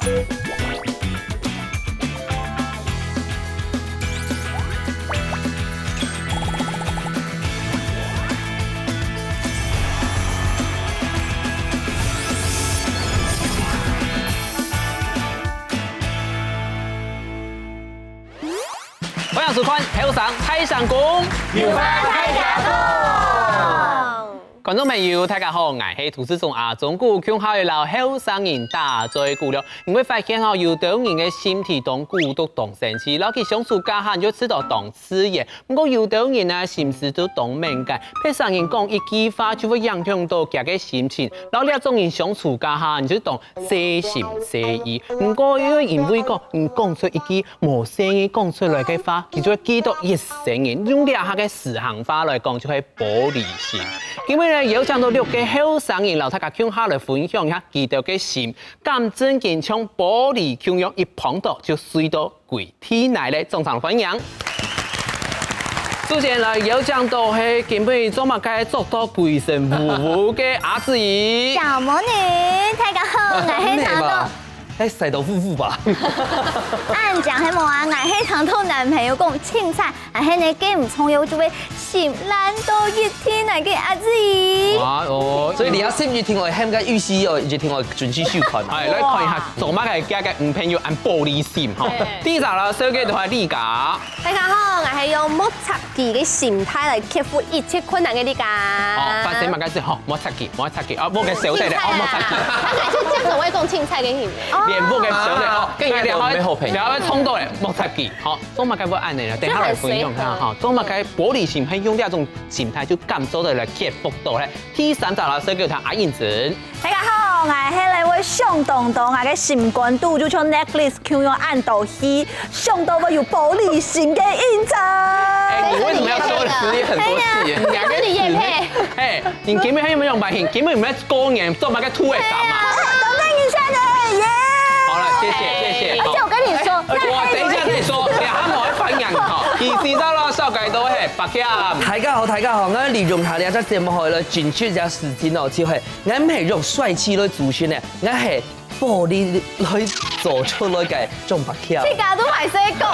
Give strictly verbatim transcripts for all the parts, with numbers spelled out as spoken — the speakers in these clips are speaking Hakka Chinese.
欢迎收看《后生大声公》，有话大家讲。观众朋友，大家好，𠊎係主持人阿忠牯，共下來摎后生人打嘴鼓了。你會發現吼，有兜人个心地當古獨、當生趣，摎佢相處該下就知道當自然。毋過有兜人呢，心思都當敏感，別儕人講一句話，就會影響到佢个心情。摎這種人相處該下，你就當細心細意。毋過又因為講，你講出一句無細義講出來个話，佢就會記到一生人。用這下个時行話來講，就係玻璃心。今日呢，邀請到六个後生人，摎大家共下來分享一下佢兜个心，敢真經像玻璃共樣，一碰到就碎到歸地泥咧。掌聲歡迎！首先來邀請到係今晡日做麼个著到歸身烏烏个阿子怡。小魔女，大家好，𠊎係長到。哎，曬到烏烏吧？恁樣係無啊？𠊎係長到男朋友講凊彩，還係呢，該毋重要就會心爛到一地泥个阿子怡。哇哦！所以你愛心一定愛喊个預示哦，一定愛準時收看。哎，來看一下，做麼个佢个女朋友恁玻璃心吼？第一隻啦，紹介就係麗佳。大家好，𠊎係用莫插佢个心態來克服一切困難个麗佳。哦，發生麼个事吼？莫插佢，莫插佢啊！莫个小弟弟哦，莫插佢。他每次這樣子，我也講凊彩給你們。連莫个小弟哦，跟你聊，聊會衝動嘞，莫插佢。好，做麼个會恁樣呢？等下來分享一下哈，做麼个玻璃心，還用這種心態就感受到來克服到嘞。第三隻老師叫他阿英子。大家好，𠊎係來會想當多，𠊎个心肝肚就像necklace共樣恁多戲，想到會有玻璃心个印象。哎，你為什麼要說了十很多次耶？哎呀，你也配？哎，你今天還有沒有買？今天有沒有過年做麼个兔仔啥嘛？等等一下呢，耶！好了，謝謝謝謝。而且我跟你說，我等一下再說，你還沒有反應哈。第四隻老師紹介到係白強。大家好，大家好，𠊎利用下這隻節目吼來爭取一下時間哦，就係 𠊎毋係用帥氣來主持呢，𠊎係玻璃來做出來个張白強。自家都還係講。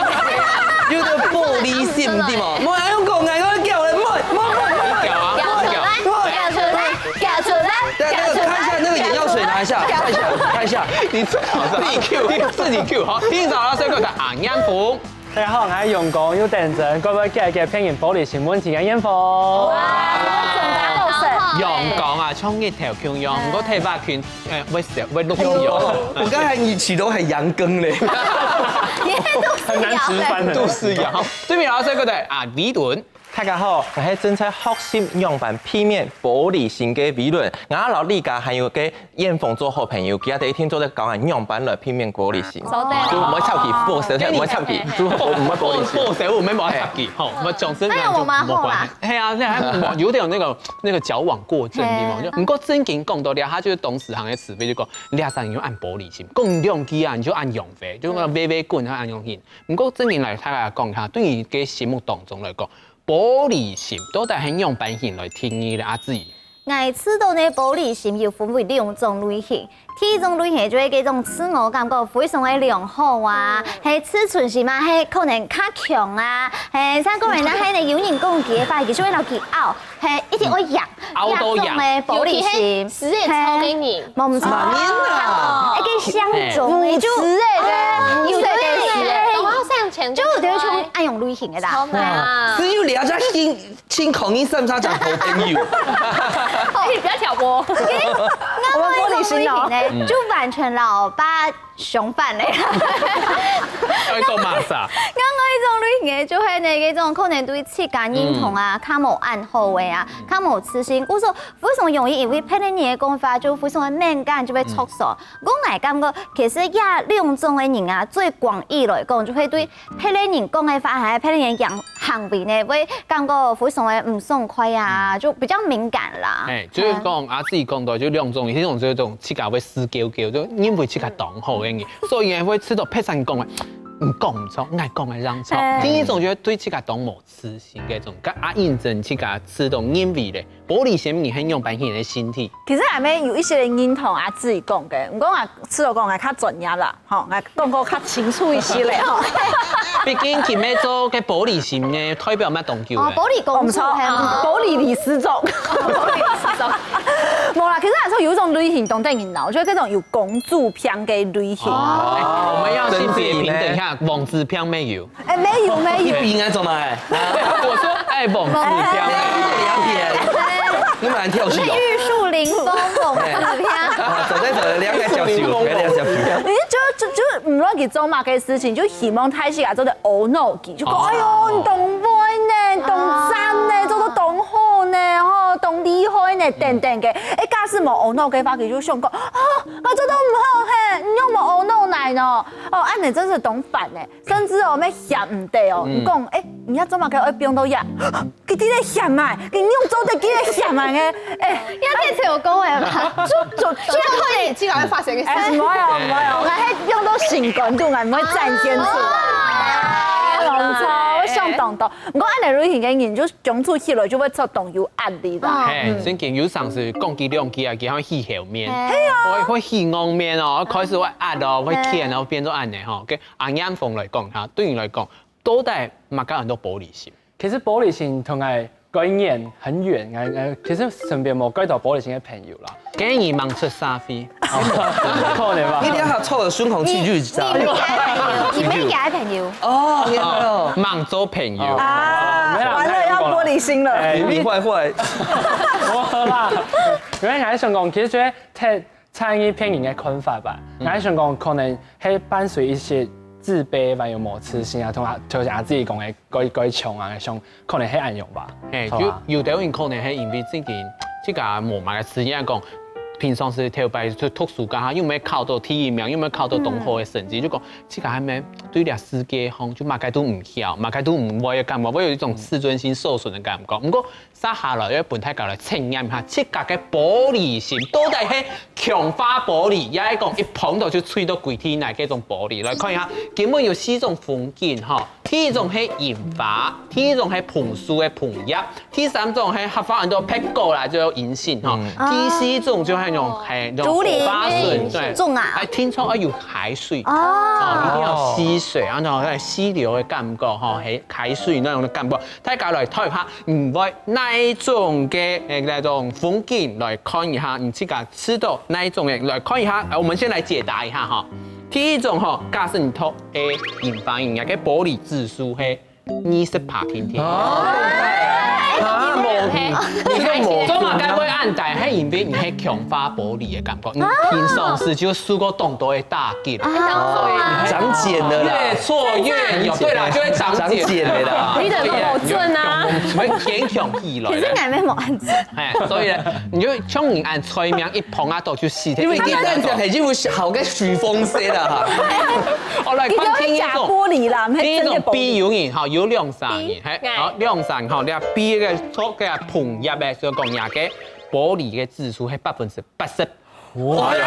有兜玻璃心，對無？莫恁樣講，𠊎愛叫咧，莫，莫，莫，莫。叫啊，叫。叫出來，叫出來，對，那個，看一下那個眼藥水，拿一下，看一下，看一下。你最好是自己Q，自己Q，好，第一隻老師叫做阿燕紅。 大家好，𠊎係陽光又天真，過會解決別人玻璃心問題个燕紅。哇，陽光啊，像日頭共樣，毋過頭髮群，呃，會燒，會熝樣。我剛才你起頭還陽光嘞。你都是很難直翻的。都是陽。對面老師，對不對？啊，李倫。大家好，𠊎係正在學習仰般避免玻璃心个李倫。𠊎摎麗佳還有个 燕紅做好朋友，佢兜一定做得教𠊎仰般來避免玻璃心。做得。就莫插佢，莫插佢，莫插佢，嘿，嘿。就莫，莫玻璃心。莫，莫，莫，莫插佢，吼，莫總是那樣就莫管。哎呀，我蠻好啦。係啊，那還有點那個，那個矯枉過正，對嗎？嘿。就，毋過正經講到這，佢就係當時行个詞彙，就講，這儕人恁玻璃心，講兩句啊，你就恁樣飛，就講飛飛滾，恁樣形。毋過正經來，大家講一下，對於佢心目當中來講，玻璃心到底係仰般形來定義个啊？子怡。 𠊎知道呢，玻璃心有分為兩種類型。第一種類型就係該種自我感覺非常个良好啊，係自尊心啊，係可能較強啊，係像個人呢，係呢有人講佢个話，佢就會摎佢拗，係一定愛贏，拗到贏。這種个玻璃心，尤其係獅子座个人。係，無毋著。麼人啊？一個相中个，就獅子个，有的獅子个，都要向前，就有的像恁樣類型个啦。只有你要在心 請講你三三講好朋友。哎，不要挑撥。我們玻璃心哦。呢，就完全摎𠊎相反嘞。愛講麼儕？另外一種類型个，就係呢，該種可能對自家認同啊，較無恁好个啊，較無自信。故所非常容易因為別人个講法就非常个敏感，就會著傷。 𠊎感覺其實這兩種个人啊，最廣義來講，就會對別个人講个話，還有別个人行，行為呢，會感覺非常个毋爽快啊，就比較敏感啦。哎，就是講，啊，子怡講到就兩種，一種就是這種自家會死狗狗，就認為自家當好个人，所以會知道別儕講个你講毋著，𠊎講个正著。嘿。第二種就係對自家當無自信个種，該啊認真自家自動認為咧，玻璃心人係仰般形个心態。其實𠊎乜有一些認同阿志講个，毋過𠊎試著講𠊎較專業啦，吼，𠊎講過較清楚一些咧，吼。畢竟今日做个玻璃心呢，代表乜當久哦，咧。玻璃公主，哦，毋著，係嗎？玻璃理事長。玻璃理事長。無啦，其實來說有一種類型當得人惱，我覺得這種有公主病个類型。哦，哎，我們要性別平等一下，王子病沒有？哎，沒有，沒有。你比𠊎做麼个？我說，哎，王子病沒有？你們還跳戲哦？玉樹臨風，王子病。啊，走在走的，兩個小時，兩個小時。你就就就毋論佢做麼个事情，就希望大自家做得阿腦佢，就講，哦。哎喲，你當會呢，你當讚呢，哦。做得當好呢，吼，當厲害呢，等等个。哎，假使無阿腦个話，佢就想講，啊，𠊎做得毋好嘿，你仰無阿腦來呢？哦，恁呢真是當煩呢。 甚至哦，乜嫌毋得哦，嗯。你講，哎，你愛做麼个愛放到這？佢直接嫌啊，佢仰做得佢直接嫌啊个，哎，這係有講个嘛？就就就可以，這個會發生个事。哎，毋會哦，毋會哦，𠊎係用到心肝肚，𠊎毋會展現出來。哦。哎，無錯，我想當多。毋過恁呢類型个人，就相處起來就會做當有壓力啦。嘿，嗯。正經有常時講佢兩句啊，佢會起後面，嘿啊。會會起戇面哦，開始會壓哦，會譴哦，變做恁呢吼，跟阿炎峰來講哈，對你來講， 到底麼个安到玻璃心？其實玻璃心同𠊎概念很遠，𠊎，𠊎其實身邊無幾多玻璃心个朋友啦。建議吂出社會。可能吧。你等下湊个順風氣就係你，你，你，你，你，你，哦，你好。吂做朋友。啊，沒有啦，完了，要玻璃心了。哎，你壞壞。無啦，因為𠊎想講，其實覺得太 在意別人个看法吧。嗯。𠊎想講，可能係伴隨一些自卑，還有無自信啊，同啊，就像阿志講个，該，該種啊，像可能係恁樣吧。嘿，對吧？有，有兜人可能係因為自己，自家無麼个自信，講平常時頭擺就讀書該下，又無考到第一名，又無考到當好个成績，嗯。就講自家還無對這世界吼，就麼个都毋曉，麼个都毋會个感覺，會有一種自尊心受損个感覺。毋過， 接下來愛分大家來測驗一下，自家个玻璃心到底係強化玻璃，也係講一碰到就碎到歸地泥該種玻璃。來看一下，今晡有四種風景吼，第一種係櫻花，第二種係紅樹个紅葉，第三種係客話安到蘋果啦，就有銀杏吼，嗯。第四種就係那種，哦。係那種竹林火花筍，對，種啊。還聽說要有海水，哦。哦，一定要溪水，然後那溪流的感覺吼，係海水那種的感覺。大家來看一下，嗯，會 哪一種个，呃，那種風景來看一下，你自家知道哪一種个來看一下。呃，我們先來解答一下哈。第一種哈，假使你讀A，櫻花，人家个玻璃指數係二十趴定定。啊？啊，無，你看，做麼个會恁大？係因為你係強化玻璃个感覺，你平常時就受過當多个打擊。啊。長繭了啦。越挫越勇，對啦，就會長繭。長繭了啦。你的有準啊。 會堅強起來。可是𠊎乜無恁樣。哎，所以呢，你就像你恁催命一碰啊，都就死掉。因為你這樣講，已經有好个許風色了哈。好，來看第一種，玻璃啦，第一種B有人哈，有兩三人，嘿，好，兩三哈，你看B个做个紅葉个，所以講人家个玻璃个指數係百分之八十。 哇！哎喲，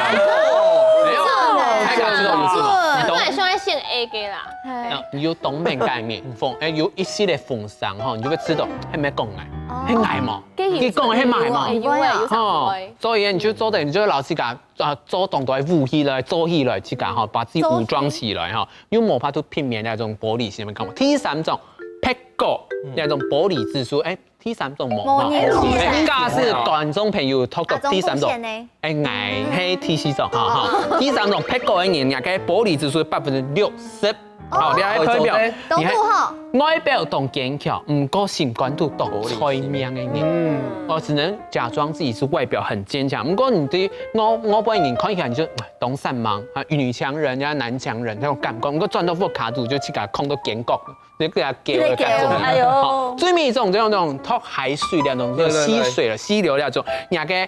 哎喲，有準欸。你懂？那你現在選A个啦。哎。啊，你有當敏感个風，哎，有一息个風聲吼，你就會知道，係毋係講𠊎，哦。係𠊎無？佢講个係𠊎無？有欸，有欸，有哦，所以你就做得，你就摎自家，啊，做當多个武器來，做起來，自家吼，把自己武裝起來吼，又無法度避免那種玻璃心个感覺。第三種，蘋果，那種玻璃指數，哎， 第三種無，無，哈。哎，假使觀眾朋友讀到第三種，啊，中風險呢？哎，𠊎係第四種，哈，哈。第三種，蘋果个人，人家个玻璃指數百分之六十。好，你還代表，你還，外表當堅強，毋過心肝肚當催命个人。嗯。我只能假裝自己是外表很堅強，毋過你對外，外表人看起來你就，哎，當散漫，啊，女強人呀，男強人那種感覺，毋過轉到屋下肚就自家囥到堅強。 你給他給了感覺。哎喲。好，最尾一種，這種，這種，脫海水那種，對，對，對。溪水了，溪流那種，人家个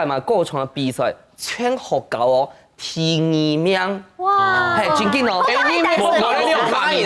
屆嘛歌唱个比賽，全學校哦第二名。哇！係，真緊哦！哎，你無無你有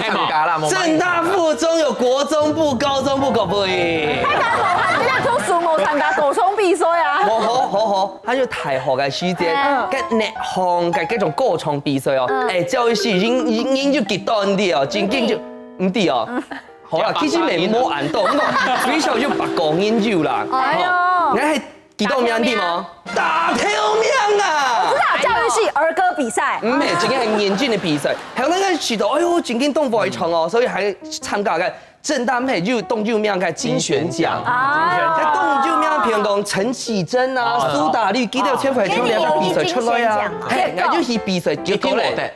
參加啦，無正大附中有國中部、高中部，可不可以？大家無參加，就輸無參加歌唱比賽啊！無好好好，佢就大學个時節，嗯，該內行个該種歌唱比賽哦，嗯，哎，教育系人人人就極多人哦，真緊就毋知哦。好啦，其實也無恁多，毋過最少有百個人有啦。哎喲，你還 幾多名知無？大頭名啊！我知道，教育系兒歌比賽。毋係，這個很嚴謹的比賽。還有那個許多，哎喲，真緊當會唱哦，所以還參加个正大妹就當有名个金旋獎。啊，該當有名，譬如講陳綺貞啊、蘇打綠，幾多千回唱兩个比賽出來啊。嘿，那就去比賽，結果咧，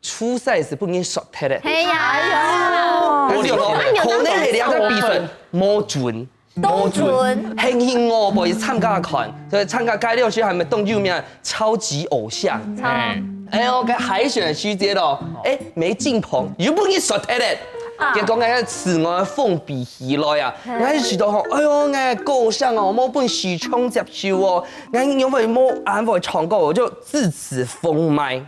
初賽係分人刷忒个。哎呀，但是有可能係兩个比賽無準。 都準。很興哦，無去參加看，所以參加該了時還沒當有名，超級偶像。哎喲，該海選時節咯，哎，梅敬鵬又分人刷忒咧，結果該自我封閉起來啊，𠊎係覺得吼，哎喲，𠊎歌聲哦，無分市場接受哦，𠊎因為無恁會唱歌，我就自此封麥。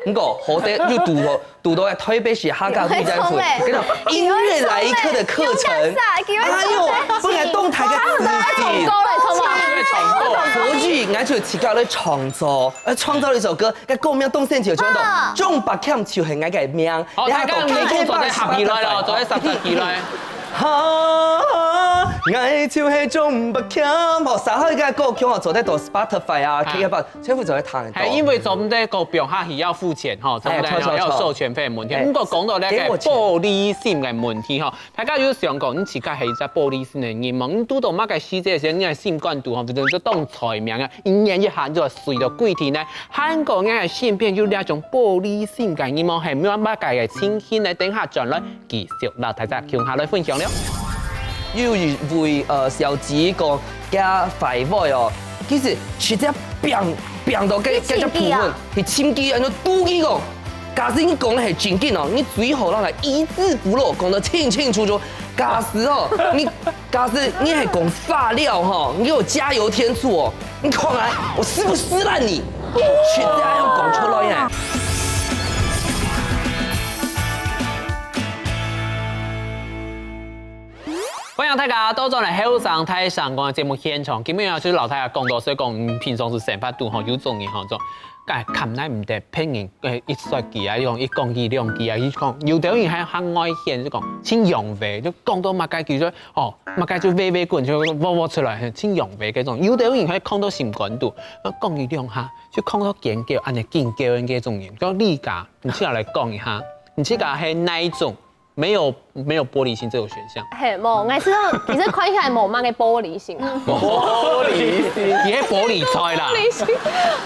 毋過好得又堵到堵到台北市客家都江府，跟你講音樂來一課的課程，哎喲，本來動台个自信，所以𠊎就自家來創作，呃，創造了一首歌，該歌名當生趣，就講到張伯謙就係𠊎个名，好，大家動K K做得合起來咯，做得合起來。哈，𠊎就係張伯謙，好，啥好个歌曲哦，做得到Spotify啊，K K Box。 全部做得聽得到。係，因為做毋得个表下去要付錢吼，做毋得要授權費个問題。毋過講到這個玻璃心个問題吼，大家有想過，你自家係一隻玻璃心个人無？你堵到麼个事情時，你个心肝肚吼，就當在名啊，一年一下就會碎到幾天呢？還過你个身邊有這種玻璃心个人無？係無麼个个情形呢？等下轉來繼續摎大家共下來分享了。有一位呃小姐講， 佢壞話哦，其實直接拚拚到該該隻部分，去尋佢，安到堵佢講，假使你講个係正經哦，你最好讓佢一字不漏講得清清楚楚。假使哦，你假使你係講廢料吼，你給我加油添醋哦，你看來我是不是撕爛你？直接要講出來耶！ 歡迎大家倒轉來後生大聲公个節目現場。今日啊，就摎大家講到，所以講，嗯，平常時生活肚吼，有種人吼，就，哎，看來毋得騙人，哎，一說佢啊，講一講佢兩句啊，佢講，有兜人還還外顯，就講，盡陽痿，就講到麼个佢就，哦，麼个就噦噦滾，就喔喔出來，盡陽痿該種。有兜人還講到心肝肚，講一兩下，就講到尖叫，恁呢尖叫个該種人。講你家，你自家來講一下，你自家係哪一種？ 沒有沒有玻璃心這種選項。係，無，𠊎係其實看起來無麼个玻璃心啊。玻璃心，你係玻璃菜啦。玻璃心，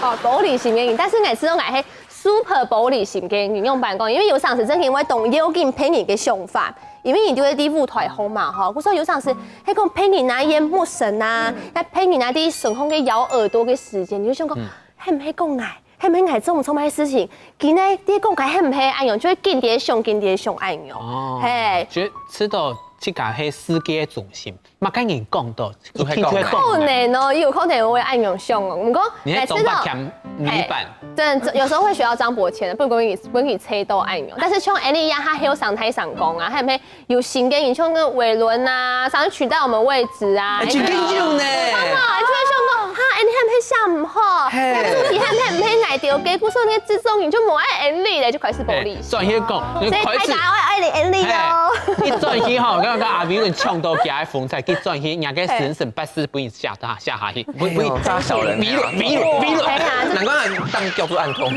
哦，玻璃心个人，但是𠊎係講𠊎係super玻璃心个人，仰般講？因為有當時真經會當要緊別人个想法，因為你就會在舞台項嘛吼，故所有常時，係講別人啊演目神啊，該別人啊在身項个咬耳朵个時間，你就想講，係毋係講𠊎？係毋係𠊎做毋著麼个事情？佢呢在講𠊎係毋係恁樣，就會緊在想，緊在想恁樣。哦，係，覺得知道自家係世界个中心，麼个人講到，就係講可能哦，有可能會恁樣想哦。毋過，你係中北腔女版。 真的，有時候會學到張伯謙，不過分佢，分佢吹到恁樣。但是像恁樣，他還有上台上講啊，還有沒有新的人，像那個偉倫啊，上去取代我們位置啊，哎，真的有呢。啊，就會想講，哈，哎，你還沒想好，嘿，那主題還沒，沒來得及，故所那個製作人就無愛恁樣咧，就開始玻璃心。轉去講，所以大家愛愛你恁樣哦。嘿，一轉去吼，剛剛阿明問嗆到佢个風采，一轉去，人家个神神八字分你下下下下去。 不不，哎呦，大小人迷路迷路迷路，哎呀，難怪當教主暗通。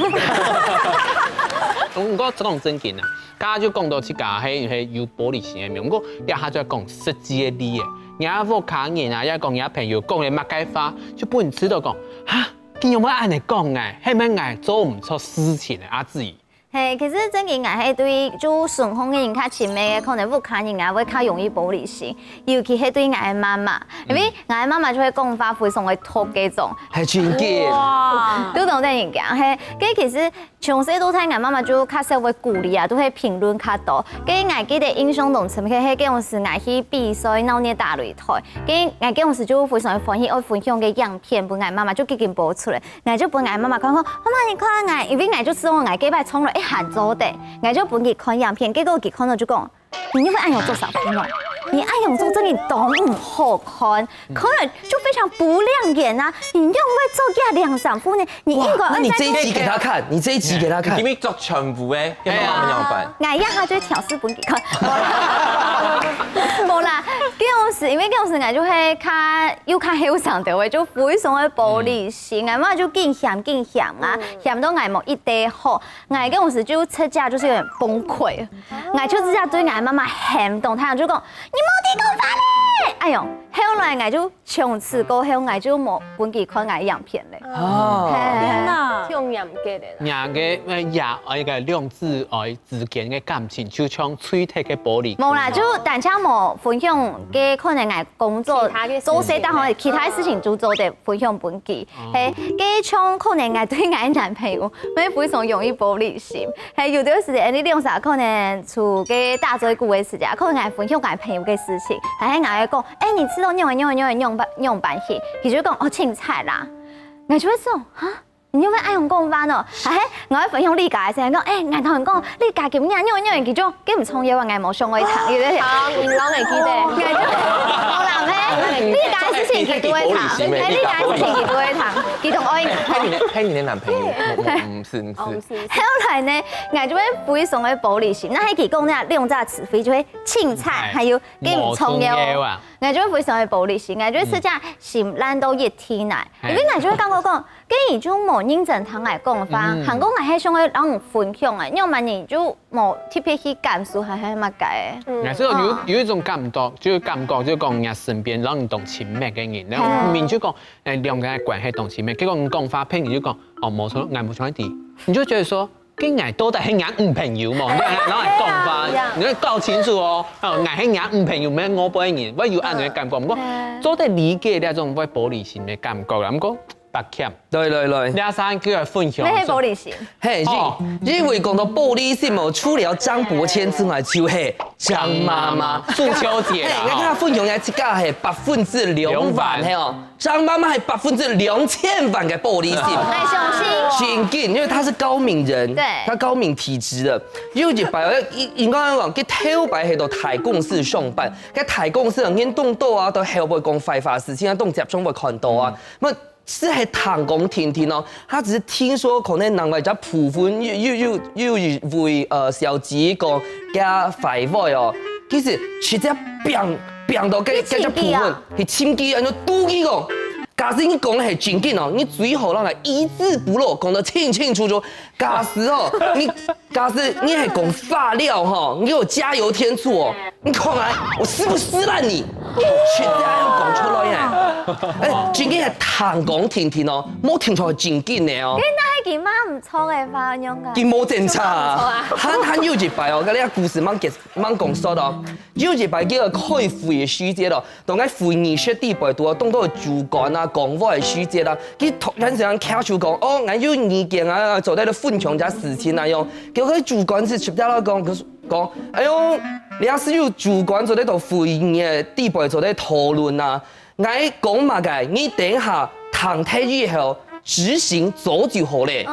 毋過講正經啊，剛剛就講到自家係係有玻璃心个面，毋過這下就講實際个例仔，人家屋下人啊，也講人家朋友講个麼个話，就分人知道講，哈，佢仰會恁樣講𠊎，係毋係𠊎做毋著事情啊，阿志。 嘿，其實正經𠊎係對就身項个人較親密个，可能屋下人啊會較容易玻璃心，尤其係對𠊎个媽媽，因為𠊎个媽媽就會講話非常个毒該種。還真个。哇，都懂得人講，嘿，該其實從細到大，𠊎媽媽就較少會鼓勵啊，都會評論較多。該𠊎記得印象當深刻，係該當時𠊎去比賽，鬧熱打擂台，該𠊎該當時就非常歡喜，愛分享个影片分𠊎媽媽，就緊緊播出來。 𠊎就分𠊎媽媽看，講：「媽媽，你看𠊎！」因為𠊎就知道𠊎該擺唱了一下做得，𠊎就分佢看影片，結果佢看了就講：「你又會恁樣做啥物呢？你恁樣做真的當毋好看，看了就非常不亮眼啊！你又會做這兩三副呢？你應該……」哇，那你這一集給他看，你這一集給他看。因為做全部欸，要不然要怎麼辦？𠊎一下就調試分佢看。無啦，該時因為該時𠊎就會較又較後生个話，就非常个玻璃 心，𠊎媽就緊嫌緊嫌啊，嫌到𠊎無一垤好，𠊎該時就直接就是有點崩潰，𠊎就直接對𠊎媽媽喊動，她就講：「你莫在該講話咧！」哎喲，後來𠊎就從此過後，𠊎就無分佢看𠊎影片咧。哦，天哪，太嚴格了。兩個呃呀，呃一個兩子哀之間个感情，就像脆脱个玻璃。無啦，就單淨無分享个可能𠊎工作做事當好，其他事情就做得 分享分佢。係，該像可能𠊎對𠊎男朋友，乜非常容易玻璃心。係，有个時節，你兩儕可能處該打嘴鼓个時節，可能𠊎分享𠊎朋友个事情，還係𠊎講：「欸，你知道仰仔仰仔仰仔仰般仰般去？」佢就講：「哦，凊彩啦。」𠊎就會想：「哈？」 你又會恁樣講話哦？欸，𠊎會分享你家个事，講：「欸，𠊎同你講，你家今日仰仰，佢就，該毋重要啊，𠊎無想愛聽。」有个，好，你老會記得。無啦，係，你家个事情佢都會聽，係，你家个事情佢都會聽，佢當愛你。係你的，係你的男朋友，我我毋係毋係。後來呢，𠊎就會非常个玻璃心，該係佢講該兩隻詞彙就係凊彩，還有該毋重要。𠊎就會非常个玻璃心，𠊎就會直接心爛到一地泥，因為𠊎就會感覺講， 該你就無認真聽𠊎講話，還過𠊎係想愛摎你分享个，仰般你就無特別去感受還係麼个个。𠊎係有有一種感覺，就係感覺就講人家身邊摎你當親密个人，然後明明就講，欸，兩個人關係當親密，結果你講話，別人就講，哦，無錯，𠊎無想愛知，你就覺得說，該𠊎到底係人家女朋友無？你愛摎𠊎講話，你愛搞清楚哦，哦，𠊎係人家女朋友，毋係外背人，會有恁樣个感覺。毋過做得理解這種會玻璃心个感覺啦，毋過 白欠。對對對。你阿三叫佢分享。你係玻璃心。係，因因為講到玻璃心哦，除了張伯謙之外，就係張媽媽。中秋節啦，係，𠊎同大家分享一下，自家係百分之兩萬，係哦，張媽媽係百分之兩千萬个玻璃心。哎，相信。真緊，因為她是高敏人，對，她高敏體質的。有一擺哦，應應該講，佢頭擺係到大公司上班，該大公司人人當多啊，都後背講壞話事情啊，當接觸會看到啊。那 係係聽講聽聽哦，他只是聽說可能另外一隻部分又又又又一位呃小姐講佢壞話哦，其實直接拚拚到該該隻部分，去尋佢，然後堵佢講，假使你講个係真經哦，你最好讓佢一字不漏講得清清楚楚。假使哦，你假使你係講話了吼，你給我加油添醋哦，你看啊，我撕不撕爛你？實在愛講出來呢。哎，真个係聽講聽聽哦，無聽出來真緊个哦。該那係佢罵毋著个話，恁樣个。佢無精差啊，還還有一擺哦，該个故事吂結吂講煞哦。有一擺佢个開會个時節哦，當該會議室底背肚哦，當多主管啊、講話个時節啦，佢突然之間擎手講，哦，𠊎有意見啊，做得分享一下事情啊樣。結果主管就直接講，講，哎喲，你也係有主管做得到會議个底背做得討論啊。 𠊎講麼个，你等下聽忒以後執行做就好咧。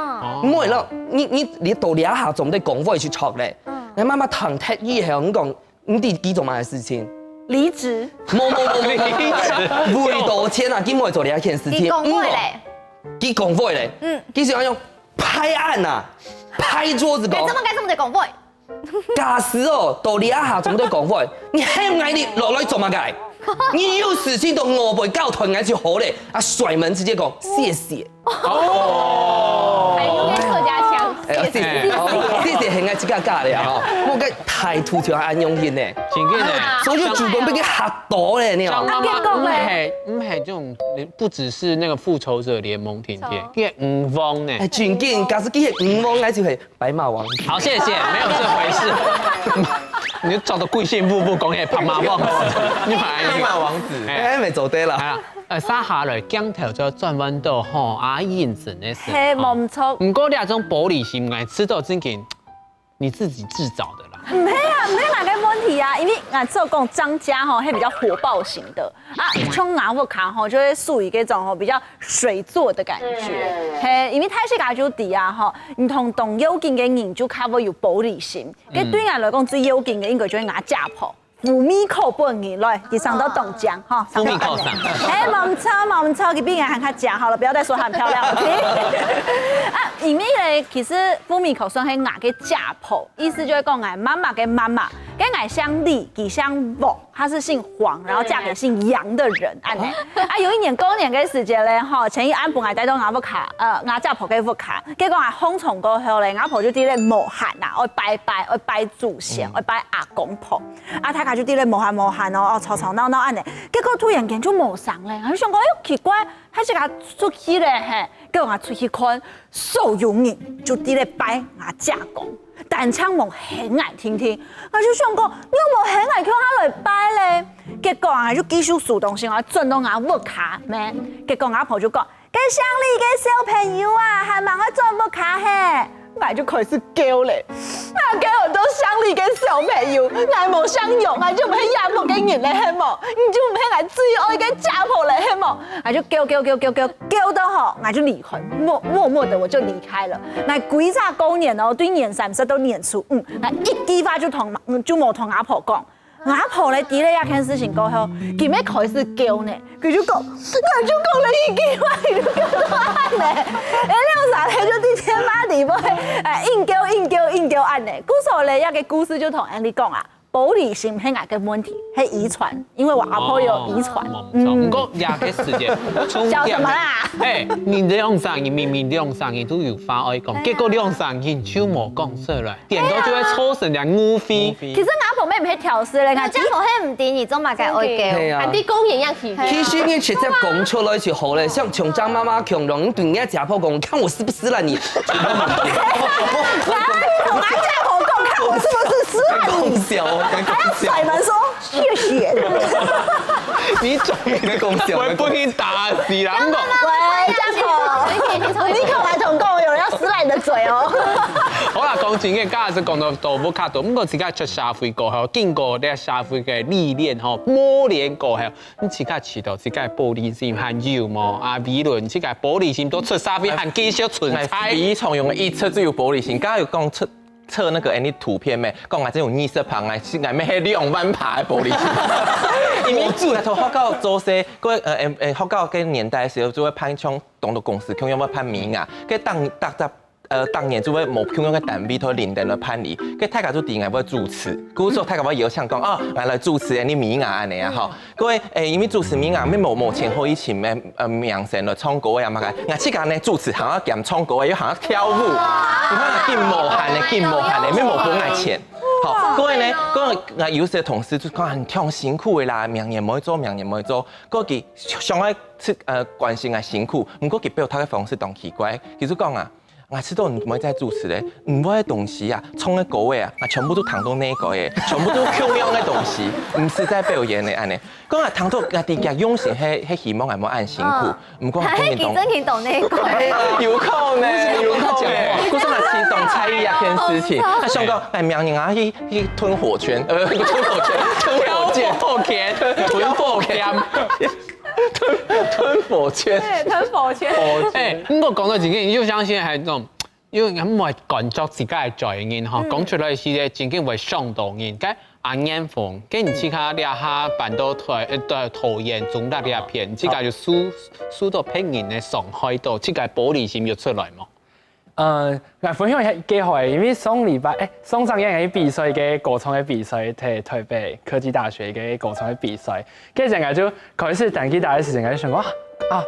毋會咯，你你你到這下做毋得講話就著咧。𠊎慢慢聽忒以後，你講你知佢做麼个事情？離職。無無無無無，為道歉啊，佢毋會做這件事情。佢講過咧。佢講過咧。嗯，佢想要拍案啊，拍桌子講。該做麼个做毋得講話？ 假使哦，到這下做毋得講話，你喊𠊎你落來做麼个？你有事情到外背交代𠊎就好咧。啊，甩門直接講謝謝。哦，還有點客家腔。哎，謝謝，哦，謝謝，喊𠊎自家假咧吼。我个態度就恁樣形呢。真个呢。所以主管被佢嚇到咧，你哦。張媽媽，啊，結果呢？毋係，毋係這種，不只是那個復仇者聯盟甜甜，佢係女王呢。哎，真个，假使佢係女王，𠊎就係 白馬王子。好，謝謝，沒有這回事。你就照著貴姓富不公也白馬王子，你反而白馬王子。哎，沒做對啦。啊，呃，接下來鏡頭就轉彎到吼，阿英子个事。嘿，無毋著。毋過你這種玻璃心，𠊎知道正經，你自己製造的啦。毋係啊，毋係𠊎个問題啊，因為𠊎做講張家吼，係比較火爆型的。 啊，像𠊎屋下吼，就會屬於這種吼比較水做的感覺。嘿，因為大自家就知啊吼，你同當要緊个人就較會有玻璃心。該對𠊎來講最要緊个應該就係𠊎家婆。無米可分人來，佢生到當靚吼，生到當靚。哎，無毋著，無毋著，佢比𠊎還較靚，好了，不要再說她很漂亮了，OK？啊，因為呢，其實無米可算係𠊎个家婆，意思就係講𠊎媽媽个媽媽，該𠊎姓李，佢姓王。 他是姓黃，然後嫁給姓楊的人，恁呢。啊，有一年過年个時節咧，吼，前一暗晡𠊎帶到𠊎屋下，呃，𠊎家婆个屋下，結果𠊎䟘床過後咧，𠊎婆就在該無閒啊，愛拜拜，愛拜祖先，愛拜阿公婆。啊，大家就在該無閒無閒哦，哦，吵吵鬧鬧恁呢。結果突然間就無聲咧，𠊎就想講，哎喲，奇怪，大自家出去咧，嘿，結果𠊎出去看，所有人就在該拜𠊎家公。 單淨無喊𠊎聽聽。𠊎就想講，仰無喊𠊎共下來拜咧？結果啊，就繼續收東西，𠊎轉到𠊎屋下咩。結果𠊎婆就講：「該姓李个小朋友啊，還吂愛轉屋下嘿！」𠊎就開始噭咧。𠊎噭到姓李个小朋友，𠊎無姓楊，𠊎就毋係這屋个人咧，係無？你就毋係𠊎最愛个家婆咧，係無？𠊎就噭噭噭噭噭噭到吼，𠊎就離開，默默默的我就離開了。 𠊎歸隻過年哦，對年三十到年初五，𠊎一句話就同，嗯，就無同阿婆講。阿婆咧，知咧這件事情過後，佢乜開始噭呢，佢就講，𠊎就講了一句話，佢就噭到恁呢。哎，兩儕咧就在電話裡背，哎，硬噭硬噭硬噭恁呢。故所咧，這個故事就同恁呢講啊。 玻璃心係𠊎个問題，係遺傳，因為我阿婆有遺傳。哦，嗯。毋過這個時節，重點，笑什麼啦？哎，你兩儕人明明兩儕人都有話愛講，哎呀。結果兩儕人就無講出來，顛倒就會造成了誤會。其實阿婆乜毋係挑事咧，人家婆係毋知你做麼个愛噭，係啊。還在公園樣起。其實你直接講出來就好了，像像張媽媽共樣，你對人家家婆講，你看我是不是啦你？ 還要同阿家婆講，看我是不是死啊你？講笑哦，還要甩門說謝謝。你總你在講笑，會分人打死啦！毋過，喂，家婆，你可來同講，有人要撕爛你的嘴哦。好啦，講真个，剛才是講到到屋下肚，毋過自家出社會過後，經過這社會个歷練吼，磨練過後， 你自家試著自家玻璃心還有無？啊，比如你自家玻璃心都出社會還繼續存在。非常用一直就有玻璃心，剛剛有講出出那個哎，你圖片咩？講啊，這種二十趴，哎，是哎，咩係兩萬趴的玻璃心。因為自家從學校做事，各位呃，哎哎，學校个年代的時候，就會辦像當多公司，共樣會辦名額，該當當當 呃，當然就會無共樣个單位同人等來辦理，該大家就知𠊎會主持，故所大家會邀請講，哦，𠊎來主持，哎，你名額恁呢啊，吼。各位，哎，因為主持名額，乜無無錢可以請咩，呃，明星來唱歌呀嘛个，𠊎自家呢主持，還要兼唱歌，又還要跳舞，你看緊無閒呢，緊無閒呢，乜無分𠊎錢。好，各位，呢，个人个有些同事就講很忒辛苦个啦，明年毋會做，明年毋會做，个佢想愛去呃關心个辛苦，毋過佢表達个方式當奇怪，佢就講啊。𠊎知道你毋會再主持咧，你會个東西啊，唱个歌个啊，啊全部都聽到那個个，全部都共樣个東西，毋係在表演个安尼。講啊，聽到𠊎哋用心，係係希望𠊎無恁辛苦，毋過𠊎真經當，真經當那個。有可能，有可能。故所𠊎其實當在意這件事情，啊想講，哎，明年啊去去吞火圈，呃，不是吞火圈，吞火箭，火圈，吞火圈。吞吞火箭。對，吞火圈。哎，不過講到這個，你就像現在還那種，因為很會感覺自家个罪人哈，講出來係真經會傷到人。該阿燕鳳，跟你自家這下搬到桃呃對桃園中壢這片，自家有受受到別人个傷害到，自家玻璃心有出來無？ 呃，來分享一下，因為上禮拜，誒，上上月个比賽个歌唱个比賽，在台北科技大學个歌唱个比賽，該陣𠊎就開始彈吉他个時間，𠊎就想講啊，啊，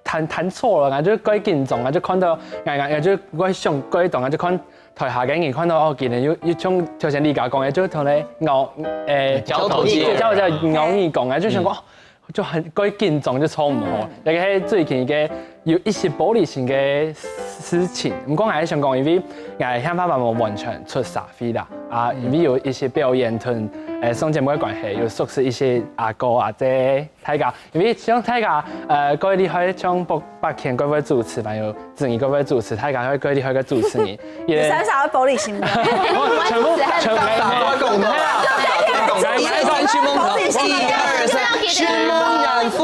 彈彈錯了，𠊎就蓋緊張，𠊎就看到，𠊎𠊎𠊎就會想蓋多，𠊎就看台下个人看到哦，竟然有有像頭先李佳講个，就同你咬，誒，交頭接耳交交咬耳公，𠊎就想講。哦 就很蓋緊張，就超毋好。那個係最近一個有一些玻璃心个事情。毋過𠊎還想講，因為𠊎鄉下爸無完全出社會啦，啊，因為有一些表演同誒上節目个關係，有熟識一些阿哥阿姐，大家，因為像大家誒，蓋厲害，像北北健蓋會主持，還有子怡蓋會主持，大家會蓋厲害个主持人，也三傻會玻璃心个。全部全部一二三，尋夢，一二三，尋夢人夫。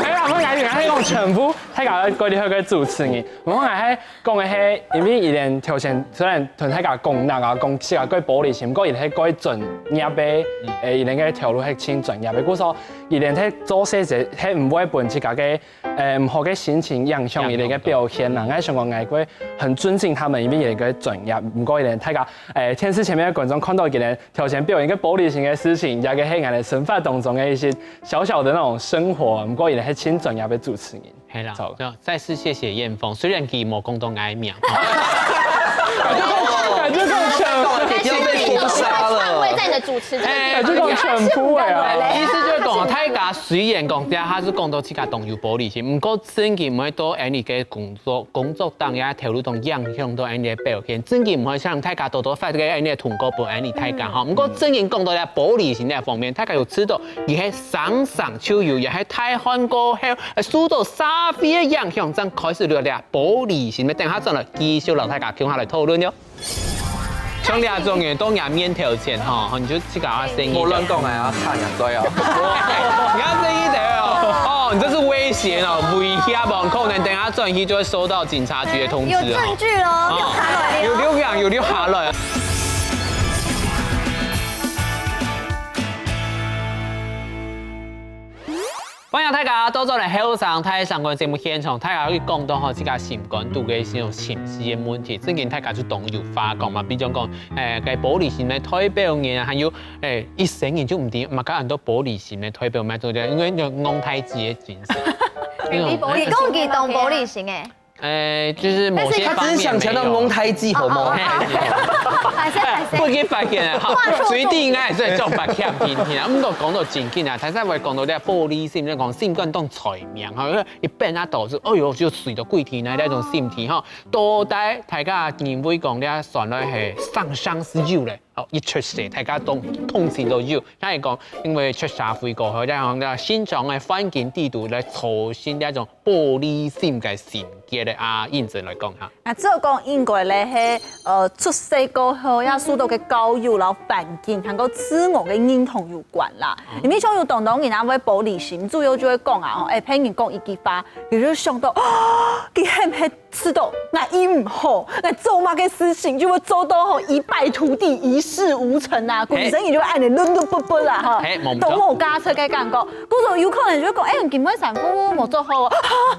係啦，我來講，係講全部，大家蓋厲害个主持人。我來講个係，因為佢等頭先雖然同大家講那啊，講自家个玻璃心，不過佢等係蓋專業个，誒，佢等个條路係盡專業个，故所佢等係做事情係毋會分自家个，誒，毋好个心情影響佢等个表現啦。𠊎想講，𠊎會很尊敬他們，因為佢等个專業。毋過佢等大家，誒，電視前面个觀眾看到佢等 頭先表演个玻璃心个事情，也个係𠊎等生活當中个一些小小的那種生活，毋過佢等係盡專業个主持人。係啦走，就再次謝謝燕鳳，雖然佢無講到𠊎名，就夠全，已經被封殺了。換位在你的主持這個地方，哎就夠全部哎啊！意思就係講，大家雖然講，這下係講到自家當有玻璃心，毋過真經毋會到恁樣个工作，工作當中、頭路當影響到恁樣个表現，真經毋會像大家多多發个恁樣个通告分恁樣大家吼。毋過真經講到這玻璃心這方面，大家有知道，佢係生生就有，也係大漢過後，呃，受到社會个影響，正開始有這玻璃心。等下轉來繼續摎大家共下來討論喲。 像這種人到人面頭前吼，你就自家聲音。無亂講哎啊，看人嘴啊！你要聲音的哦，哦，你這是威脅哦，威脅哦，可能等下轉去就會收到警察局的通知有哦。證據咯，有下來了。有留下，有留下來。 歡迎大家倒轉來後生大聲公个節目現場，大家可以講到吼，自家心肝肚个一種情緒个問題，最近大家就當有話講嘛，比如講，誒，該玻璃心个代表人啊，還有，誒，一生人就毋知麼个恁多玻璃心个代表，麼个，因為就戇大姊个精神。你講佢當玻璃心誒，誒，就是某些他只是想強調戇大姊好嗎？還是還是不給發現啊，好話說，最近應該也是做白看天天啊。毋過講到正經啊，頭先會講到這玻璃心，就講心肝當脆命哈，一般啊導致，哎喲，就碎到幾天啊，那種心情哈。到底大家認為講這算來係生生死有咧？哦，一出世，大家都通常都有。那係講，因為出社會過後，然後呢，成長个環境底肚來造成這種玻璃心个性格咧啊，認真來講哈。 啊，照講應該咧係，呃，出世過後，也受到个教育，然後環境，還有自我个認同有關啦。因為像有當多人啊，會玻璃心，主要就會講啊，吼，誒，別人講一句話，佢就想到，哦，佢係毋係知道𠊎一毋好，𠊎做麼个事情就會做到吼一敗塗地、一事無成啊，規生人就會恁樣論論不不啦，哈嘿，無毋著，都無價值个感覺。故所有可能就會講，誒，今晡日衫褲無著好哦，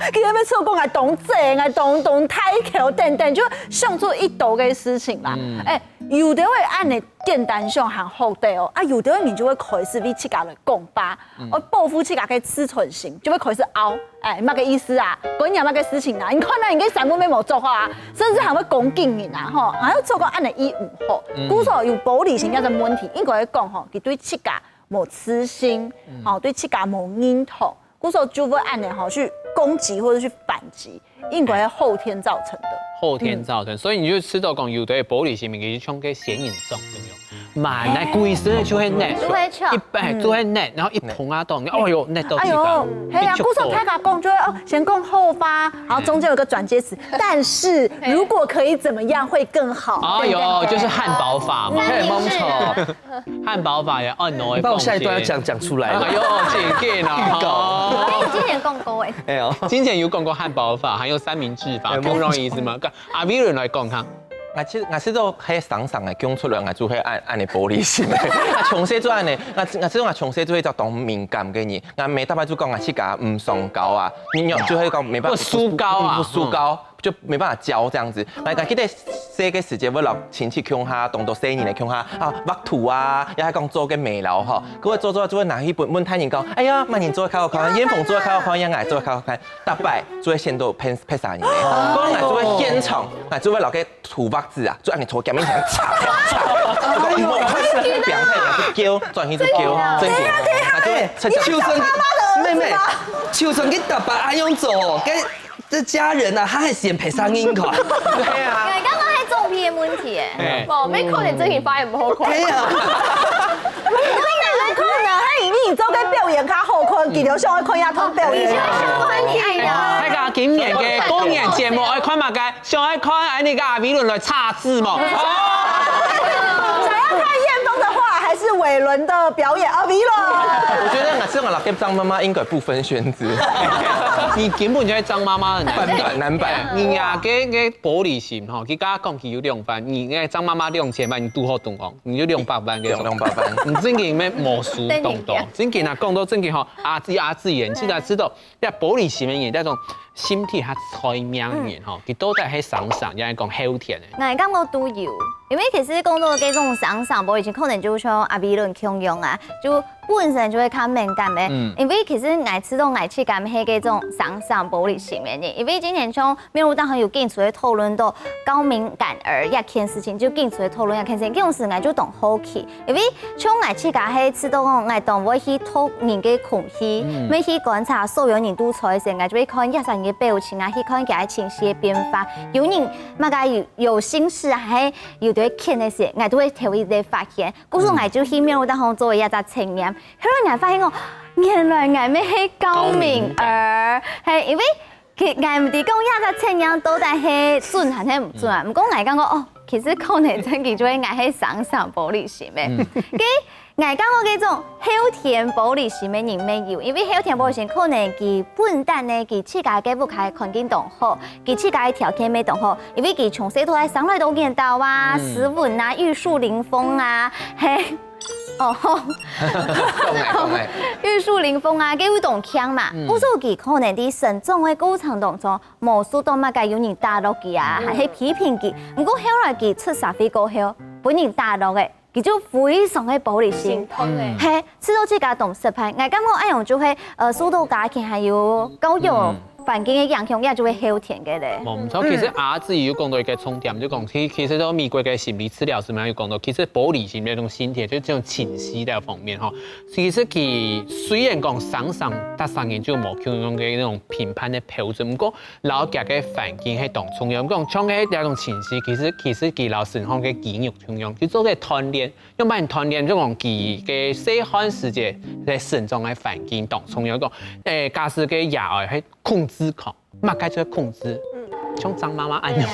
啊，佢係毋係知講𠊎當濟，𠊎當當大條等等，就 想出一兜个事情啦。誒，有兜會恁樣簡單想還好得哦，啊，有兜人就會開始為自家來講話，愛保護自家个自尊心，就會開始拗。哎，麼个意思啊？關你麼个事情啊？你看啊，你个三分鐘無做好啊，甚至還會攻擊人啊，吼，還有做過恁樣也毋好。故所有玻璃心這个問題，應該講吼，佢對自家無自信，吼，對自家無認同，故所就會恁樣吼去攻擊或者去反擊，應該係後天造成的。後天造成，所以你就知道講，有的玻璃心，其實像个仙人掌一樣，滿來歸身就會熱，就會臭一擺就會熱，然後一碰啊到，你哦喲，熱到自家哎喲，，係啊，一觸故所大家講就會哦，先講好話，然後中間有個轉接詞，但是如果可以怎麼樣會更好？哎喲，就是漢堡法嘛，嘿，漢堡法呀，按挪。你把我下一段要讲讲出来了。哎喲，真緊啊！预告哎，你之前講過哎，哎呦，之前有講過漢堡法，還有三明治法，哎你有意思嗎？跟阿美倫來講看。我其實我係做係生生个，降出來，我就係恁恁个玻璃心个。我從細就恁个，我我係我從細就係一隻當敏感个人。我每大擺就講我自家毋上交啊，你有就會講沒辦法，不輸高啊不輸高，就沒辦法交這樣子。我記得細个時節，會摎親戚共下，當多細人个共下啊，畫圖啊，也係講做个眉毛吼。佢會做做就會拿去問問大人講，哎呀，麼人做个較好看，艷紅做个較好看，也𠊎做个較好看。大擺就會選到別別儕人个，講𠊎就會現場，𠊎就會摎个 塗畫紙啊，就恁樣坐佢面前擦擦擦，講莫看，表態就叫，轉去就叫，正經，啊，就直接就算妹妹，就算佢大伯恁樣做，跟這家人啊，他還嫌別儕人看。對啊，哎，剛剛還做皮的問題哎，哎，無，你可能真係發現無好看。哎呀，可能，你做个表演較好看，佢就想要看一下他表演。你愛的。大家今年个過年節目愛看麼个？想愛看恁呢个阿美倫來插字無？想要看艷紅的話，還是偉倫的表演？阿美倫。我覺得我是我老跟張媽媽應該不分選擇，你根本就係張媽媽个男人。男版男版，你呀，个个玻璃心吼，佢剛剛講佢有兩萬，你个張媽媽兩千萬，你拄好中獎，你就兩百萬个中。兩兩百萬。你正經咩無輸當多，正經啊，講到正經吼，阿姊阿姊人，自家知道，這玻璃心个人，這種心地較脆命个人吼，佢到底係生生，也係講後天个。𠊎感覺都有，因為其實講到這種生生玻璃心，可能就像阿美倫共樣啊，就本身就會較敏感个。因為其實𠊎知道𠊎自家係該種生生玻璃心个人，因為之前像面書當中有緊出來討論到高敏感兒這件事情，就緊出來討論這件事情，這種事𠊎就當好奇，因為像𠊎自家係知道講，𠊎當會去讀人个空氣，會去觀察所有人都在个時，𠊎就會看一儕人个表情啊，去看佢个情緒个變化。有人麼个有有心事啊，還有在譴个時，𠊎都會頭一個發現。故所𠊎就去面書當中做一隻測驗，後來𠊎發現哦，原來𠊎乜係高敏兒，係因為其實𠊎毋知講這隻測驗到底係準還係毋準啊。毋過𠊎感覺哦，其實可能真个就係𠊎係生生玻璃心个。該𠊎感覺這種後天玻璃心个人乜有，因為後天玻璃心可能佢本旦呢，佢自家个屋下環境當好，佢自家个條件乜當好，因為佢從細到大生來都見到啊，斯文啊，玉樹臨風啊，嘿，哦吼，懂哎懂哎，玉樹臨風啊，佢有當強嘛，故所佢可能在成長个過程當中，無受到麼个有人打落佢啊，還係批評佢。毋過後來佢出社會過後，分人打落个，佢就非常个玻璃心心。痛哎。嘿，知道自家當失敗，𠊎感覺恁樣就會呃受到家庭還有教育環境个影響，也就會後天个咧。無毋著，其實阿姊有講到一個重點，就講其其實到美國个心理治療師嘛有講到，其實玻璃心那種心態，就這種情緒个方面吼，其實佢雖然講生生逐儕人就無共樣个那種評判个標準，毋過摎佢个環境係當重要。講像該這種情緒，其實其實佢摎身項个肌肉共樣，就做个鍛鍊。 用般鍛鍊，就講佢个細漢時節在成長个環境當中，有講，誒，假使个爺哀係控制狂，麼个就係控制，像張媽媽恁樣，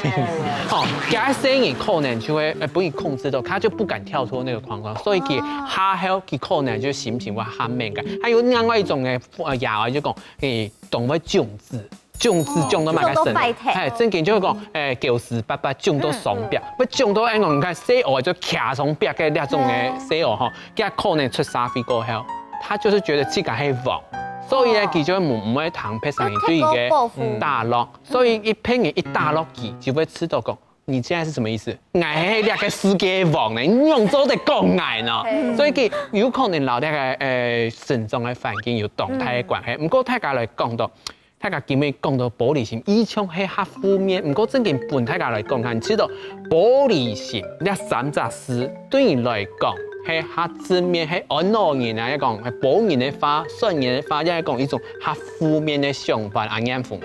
吼，佢个細人可能就會，呃，分佢控制到，他就不敢跳脫那個框框，所以佢下後佢可能就心情會較敏感。還有另外一種个，呃，爺哀就講，誒，當會囧子。 囧子囧到麼个程度？囧到壞態。嘿，正經就係講，誒，狗屎巴巴囧到上壁，會囧到恁樣，你看細猴就徛上壁个那種个細猴吼，佢可能出社會過後，他就是覺得自家係王，所以呢，佢就會毋毋會聽別儕人對佢个打落，所以一別人一打落佢，就會知道講，你現在是什麼意思？𠊎係這個世界王呢，你仰做得講𠊎呢？所以佢有可能摎這個誒成長个環境有當大个關係。毋過大家來講到。大家今日講到玻璃心，一向係較負面，毋過正經分大家來講看，知道玻璃心這三隻字對你來講係較正面，係安到人啊，抑講係褒人个話、酸人个話，抑係講一種較負面个想法啊，念峰。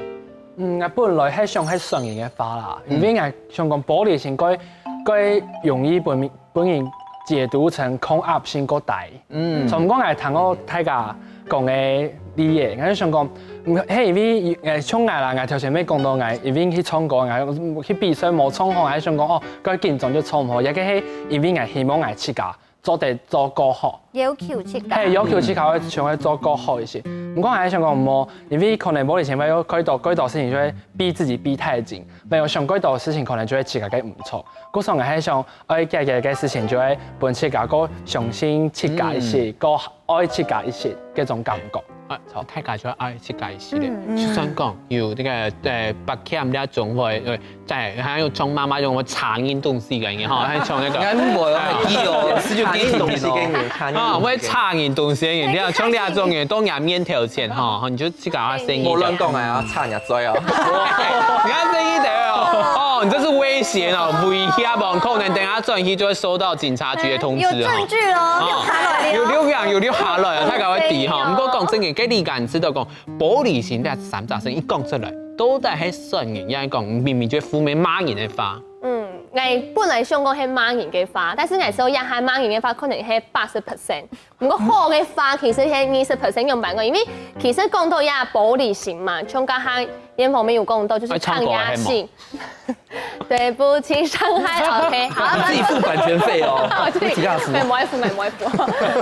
嗯，𠊎本來係想係酸人个話啦，因為𠊎想講玻璃心較較容易分分人解讀成抗壓性較低。嗯，從講𠊎聽過大家講个例仔，𠊎就想講，嗯，係因為誒像𠊎啦，𠊎頭先也講到𠊎因為去唱歌，𠊎去比賽無唱好，𠊎想講哦，較緊張就唱毋好，也係因為𠊎希望𠊎自家做得做較好。要求自家。係，要求自家會想要做較好一些。毋過還想講無，因為可能玻璃心會有較多較多事情就會逼自己逼太緊，沒有想較多事情可能就會自家个毋錯。故所𠊎還想，愛解決个事情就會分自家較相信自家一些，較愛自家一些這種感覺。啊，大家就愛自家一些咧。就算講有這個呃八強這種會，呃，在還有從媽媽用會查人東西个人哈，還從那個。俺我有記哦，十九給你東西給你看。啊，會查人東西个人，你要從這種人都人面頭前哈，你就自家要生意。我亂講啊，查人嘴哦。你要生意的哦，哦，你這是威脅哦，威脅哦，可能等下轉去就會收到警察局的通知哦。有證據哦，有下來了。有留言，有留下來，大家會知哈。不過講真个，給你感知到講，玻璃心這三隻字一講出來，都在係酸人，也講明明就負面罵人的話。嗯，𠊎本來想講係罵人个話，但是𠊎想也係罵人个話，可能係八十 percent。毋過好个話，其實係二十 percent 用半个，因為其實講到呀玻璃心嘛，像剛剛燕鳳妹有講到，就是抗壓性。對不起，傷害，OK，好。你自己付版權費哦，好，對，你自己付。沒沒付，沒沒付。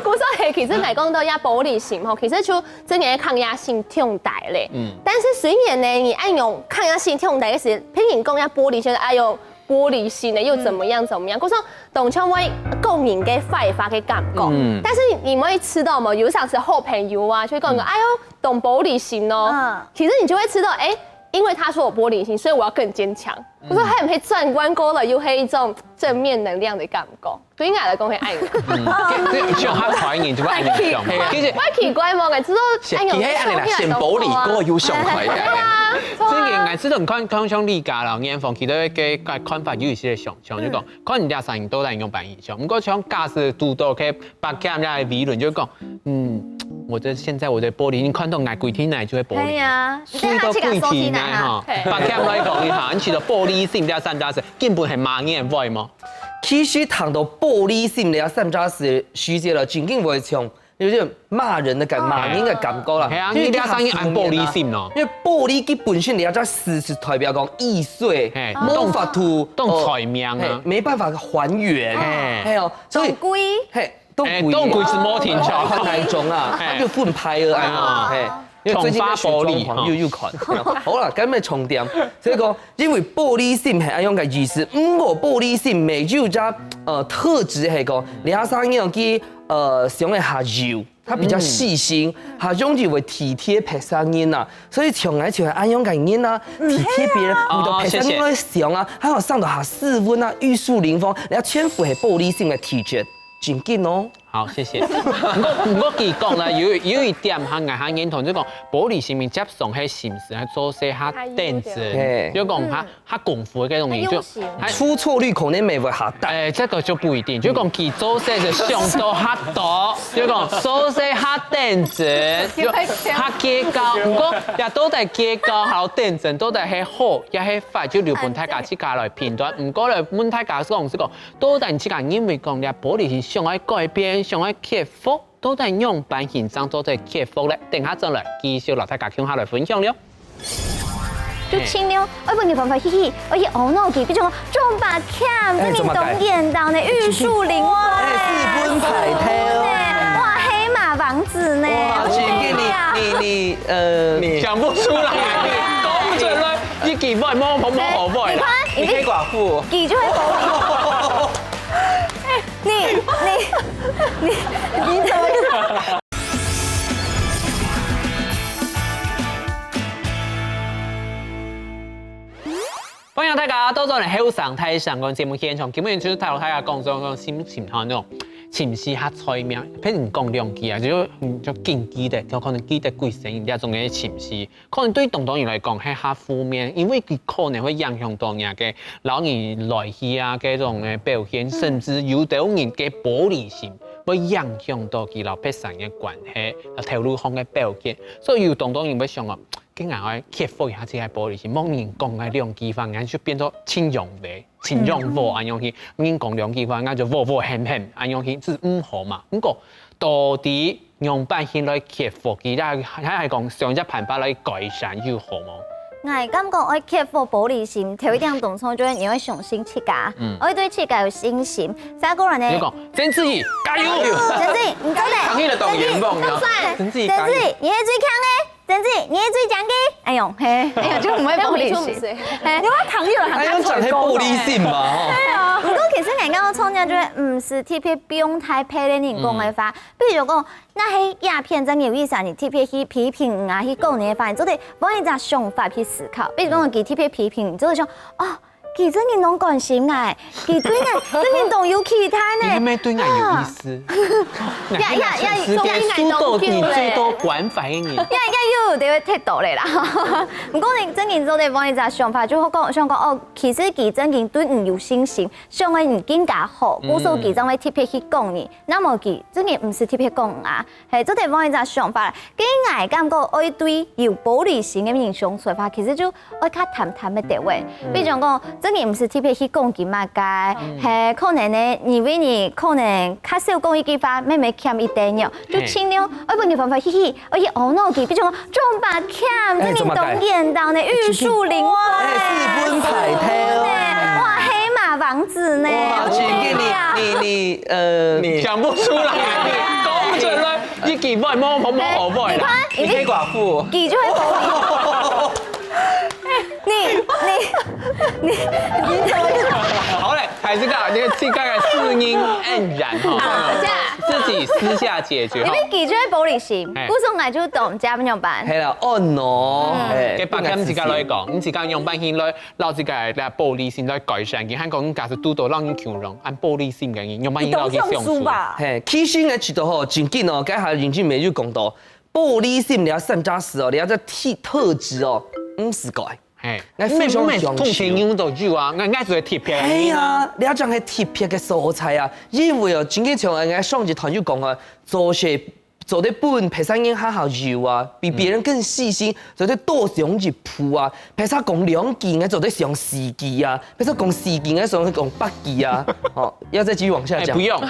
故所係，其實來講到呀玻璃心吼，其實就真个抗壓性挺大咧。嗯。但是雖然呢，你愛用抗壓性挺大个時，別人講呀玻璃心，哎喲，玻璃心的又怎麼樣怎麼樣，故所當像會講人个壞話个感覺。嗯。但是你會知道嗎？有時候是好朋友啊，就會講個，哎喲，當玻璃心哦。嗯。其實你就會知道，哎，因為他說我玻璃心，所以我要更堅強。 我說還有可以轉彎過了，又係一種正面能量的感覺。對𠊎來講，係恁樣。這這像他懷疑，就會恁樣想。其實我奇怪嘛，感覺說，哎喲，佢係恁樣啦，先玻璃，過後又想開。對啊，真个，𠊎知道你看看像李家啦、燕鳳，佢兜个个看法有一些想像，就講，看人家聲音都在用白影響。不過像假使堵到个八強那理論，就講，嗯，我的現在我的玻璃，你看到𠊎跪地泥就會玻璃。哎呀，所以都跪地泥哈，嘿八強來講一下，你知道玻璃心這三隻字，根本係罵人个話嘛。其實談到玻璃心這三隻字，徐姐了，正經會像有點罵人的感，罵人的感覺啦。係啊，因為你這聲音恁玻璃心哦。因為玻璃佢本身這隻字是代表講易碎嘿，無法度，當當彩面啊嘿，沒辦法還原，嘿嘿哦，所以當貴。嘿，當哎，貴，當貴係無停車。很難中啊，嘿他就分派了哎啊嘿。因為最近在學裝潢，重發玻璃又又款，好啦，今日重點，所以講，因為玻璃心係恁樣个意思，毋過玻璃心乜有隻呃特質係講，你阿生樣佢呃想一下有，他比較細心，他容易會體貼別儕人啊，所以從來就係恁樣个人啊，體貼別人，為到別儕人來想啊，還有上到下斯文啊，玉樹臨風，人家全部係玻璃心个體質，真緊哦。好，謝謝。不過不過佢講啦，有有一點哈，𠊎還認同，就講玻璃心面接上係心思，還做事較等真，嘿就講他他功夫个東西就用心還出錯率可能乜會下降。哎，這個就不一定，就講佢做事就想到較多，就講做事較等真，就較計較。不過也都在計較，好等真，都在係好也係壞，就留分大家自家來評斷。不過來問大家講，係講到底自家認為講，這玻璃心想愛改變，想愛克服，到底仰般形正做得克服咧？等下轉來繼續摎大家共下來分享了。就盡量愛分佢歡歡喜喜，而且𧩣腦佢，比如講中八強，哎這你當簡單呢，玉樹臨風。哎，日本派頭。哇，黑馬王子呢？哇，請給你你你呃，想不出來，你講出來，一句話，摸摸摸好不好？你看，你可以寡婦。你就會懂。你你你你怎麼？歡迎大家到當然後生大聲个節目現場，根本就係大家講講講心情吼，那種情緒較催命，譬如你講兩句啊，就就緊記得，就可能記得幾聲，這種个情緒，可能對當多人來講係較負面，因為佢可能會影響到人个，然後你來去啊，這種个表現，甚至有兜人个玻璃心會影響到佢摎別儕个關係，啊，頭路項个表現，所以有當多人會想啊。 跟人愛克服一下自家玻璃心，莫人講个兩句話，人就變做親陽痿、親陽和恁樣去。人講兩句話，人就和和喊喊恁樣去，這毋好嘛。毋過到底仰般形來克服佢，佢還講想一隻辦法來改善又好無？𠊎感覺愛克服玻璃心，頭一點動作就係你愛相信自家，愛對自家有信心。再過來呢，你就講曾志毅加油！曾志，你做得，唐毅个導演夢啊，曾志加油！曾志，你係最強个！ 曾志，你係最強个！哎喲，嘿，哎喲，就毋會玻璃心。嘿，你要糖友，哎，用講係玻璃心嘛，吼。毋過其實人家个創作就係，毋係特別放大別个人講个話，比如講，該係影片真有意思啊，你特別去批評啊，去講你个話，你做得換一隻想法去思考。比如講，佢特別批評，你就會想，哦， 佢真个當關心𠊎，佢對𠊎真个當有期待呢。你係毋係對𠊎有意思？呀呀呀，你係世界上受到你最多關懷个人。呀呀，又有得會忒多咧啦。毋過你真个做得換一隻想法，就講想講哦，其實佢真个對你有信心，想愛你更加好，故所佢正會特別去講你。那麼佢真个毋係特別講啊， 嘿，做得換一隻想法啦。該𠊎感覺愛對有玻璃心个人相處个話，其實就愛較坦坦个地位。比如講，真个毋係特別去講佢麼个，嘿，可能呢，因為你可能較少講一句話，慢慢欠一點樣，就盡量愛分佢歡歡喜喜，愛去阿腦佢，比如講，做白欠，真个當簡單呢，玉樹臨風。哎，四分彩頭。哇，黑馬王子呢。哇，請給你，你你呃，你想不出來，你講出來。 一句話，無無無後悔啦。你看，你黑寡婦。佢就會玻璃。你你你你怎麼？好嘞，還是講你自家个四音按然哈，自己私下解決哈。因為佢就會玻璃心，哎。故所𠊎就當毋知愛仰般。係啦，哦喏，嗯。哎，該白天自家來講，你自家用半天來，讓自家个玻璃心來改善，你還講你假使堵到讓你窮人，恁玻璃心个人，用半天讓佢相處。你都相處吧。嘿，其實呢，其實吼，正經哦，該下認真美就講到， 玻璃心這三隻字哦，這隻特特質哦，毋係个。嘿，𠊎非常相信。通常人都有啊，𠊎𠊎就係特別个人啊。哎呀，這正係特別个所在啊！因為哦，真个像𠊎上一段有講啊，做事做得分別儕人較好有啊，比別人更細心，做得多想一步啊，別儕講兩句，𠊎做得想四句啊，別儕講四句，𠊎想講八句啊。哦，要再繼續往下講。哎，不用。嘿，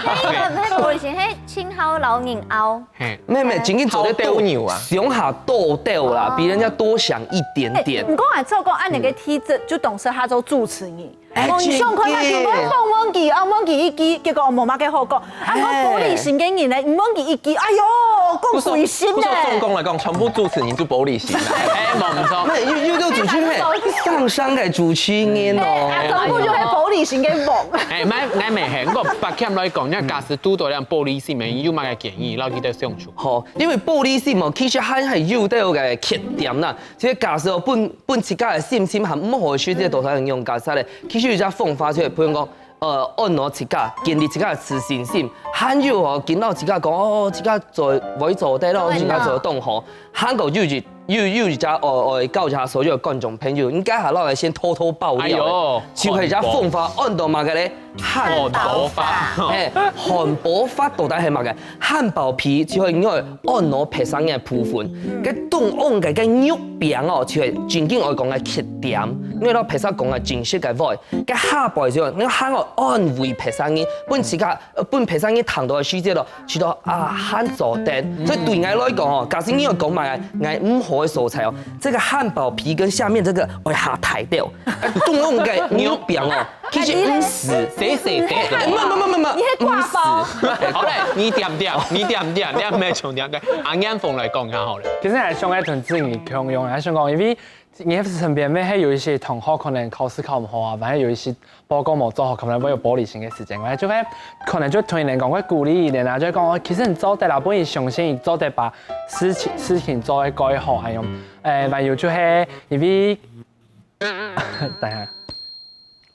嘿，無事，嘿，盡好摎人拗。 嘿。妹妹，真个做得倒，倒斗牛啊。想下倒斗啦，哦。比人家多想一點點。哎，毋過啊，照講恁樣个體質，就當適合做主持人。哎，我想看下，真个。佢會放問佢，啊，問佢一句，結果無麼个好講。啊，嘿。講玻璃心个人呢，你問佢一句，哎喲，講隨心呢。不是，不是，總共來講，全部主持人就玻璃心啦。哎，無錯。那又又又主持人，上上个主持人哦。哎，啊，全部就係玻璃心个夢。哎，毋係，毋係，毋係，毋過白欠來講，你假使堵到這樣玻璃心个，你有麼个建議，摎佢兜相處？ 吼，因為玻璃心哦，其實還係有兜个缺點啦。所以假使哦，分分自家个信心還毋好个時節，到底用解釋咧？其實有一隻方法就係，比如講，呃，按捺自家，建立自家个自信心，還有哦，見到自家講，哦，自家做會做得咯，自家做得當好，還過有一有有一隻，哦，哦，教一下所有的觀眾朋友，應該還愛先偷偷爆料的，哎喲，就係一隻方法，按到麼个咧？ 漢堡法。漢堡法。嘿，漢堡法到底係麼个？漢堡皮就係因為按捺別儕个部分，該中央个該肉餅哦，就係正經愛講个缺點，因為摎別儕講个真實个話，該下背就係你還愛安慰別儕人，分自家，呃，分別儕人聽到个時節咯，知道啊，還做得。所以對𠊎來講哦，假使你愛講麼个，𠊎毋好个所在哦，這個漢堡皮跟下面這個愛下大掉，中央个肉餅哦， 其實毋係。細細个。哎，毋毋毋毋毋，你係掛包。毋係。好嘞，你恬恬，你恬恬，你還沒重點个。阿燕鳳來講一下好了。其實還想愛同志你共樣，還想講，因為你身邊乜係有一些同學可能考試考毋好啊，還有一些報告無做好，可能會有玻璃心个時間，𠊎就會可能就同佢等講，會鼓勵佢等啊，就會講，哦，其實你做得啦，不過你相信你做得把事情事情做得過好，還有，誒，還有就係因為，等一下。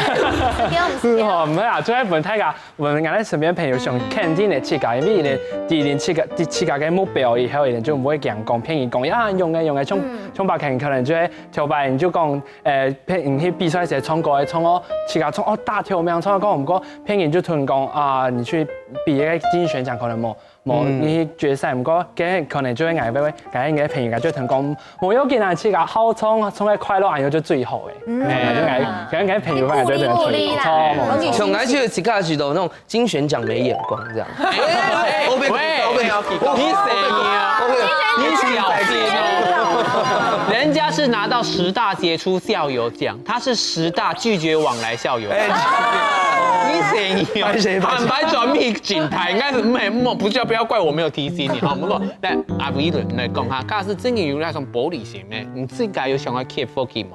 毋係哦，毋係啊，就係分大家，分𠊎等身邊朋友想肯定个自家，因為佢等知定自家，知自家个目標以後，佢等就毋會驚講騙人講啊，用个用个，像像白肯可能就會頭擺你就講，誒，騙人去比賽時唱歌，唱哦，自家唱哦，打頭名，唱歌毋過騙人就同你講啊，你去比那個金曲獎可能無。 無，你決賽，毋過，該可能就會𠊎會，𠊎應該朋友，𠊎就同講，無要緊啊，自家好唱，唱个快樂，還有就最好誒。嗯，就𠊎，𠊎，𠊎朋友，反正就同佢講，錯，無錯。像𠊎就自家是有那種金選獎沒眼光這樣。喂，喂，你誰呀？你小心哦。人家是拿到十大傑出校友獎，他是十大拒絕往來校友。哎，你誰呀？坦白轉面。 金牌，應該係毋係，毋，不叫，不要怪我沒有提醒你哈。不過，但阿偉倫來講哈，假使真个有那種玻璃心呢，你自家有想要克服佢無